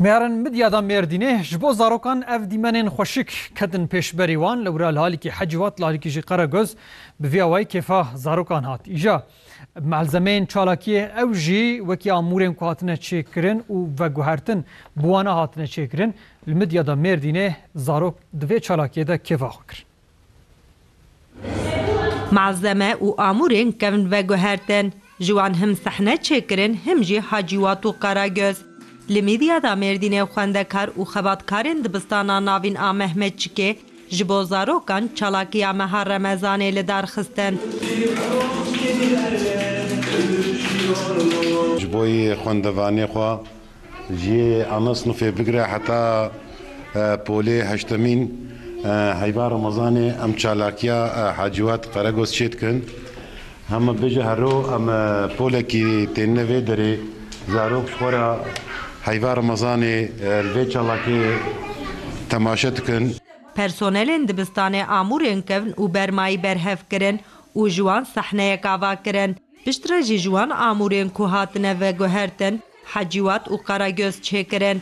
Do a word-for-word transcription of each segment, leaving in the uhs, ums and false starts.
Mêrin Midyada Mêrdînê ji bo zarokan ev dîmenên xweşik ketin pêşberî wan. Li wira li halîkî Hecîwat, li halîkî jî Qeregoz bi vî awayî kêfa zarokan hat. Îja malzemeyên çalakiyê ew jî wekî amûrên ku hatine çêkirin û veguhertin bi wana hatine çêkirin. Li Midyada Mêrdînê zarok di vê çalakiyê de kêfa xwe kirin. Malzeme û amûrên kevn veguhertin. Ji wan him sehne çêkirin, him jî Hacîwat û Qeragöz. Li Midyada Mêrdînê xwendekar û xebatkarên dibistana navîn a Mehmetçikê ji bo zarokan çalakiya meha Remezanê li dar xistin. Ji bo yê xwendevanê xwe Ji ana sinifê bigire heta, e, polê heştemîn, e, heyva Remezanê em çalakiya, e, Hacîwat Qeregoz çê dikin. Hema bêje hero em, e, polekî tênine vê derê zarok ji xwe re heyva Remezanê, e, li vê çalakê temaşe dikin. Personelên dibistanê amûrên kevn û bermayî berhev kirin û ji wan sehneyek ava kirin. Piştre jî ji wan amûrên ku hatine veguhertin, Hecîwat û Qeragöz çêkirin.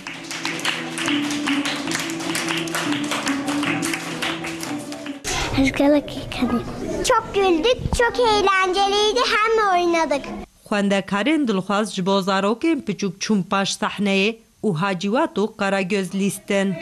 Çok güldük, çok eğlenceliydi, hem oynadık. Xwendekarên dilxwaz ji bo zarokên piçûk çûn paş sehneyê û Hacîwat û Qeragöz lîstin.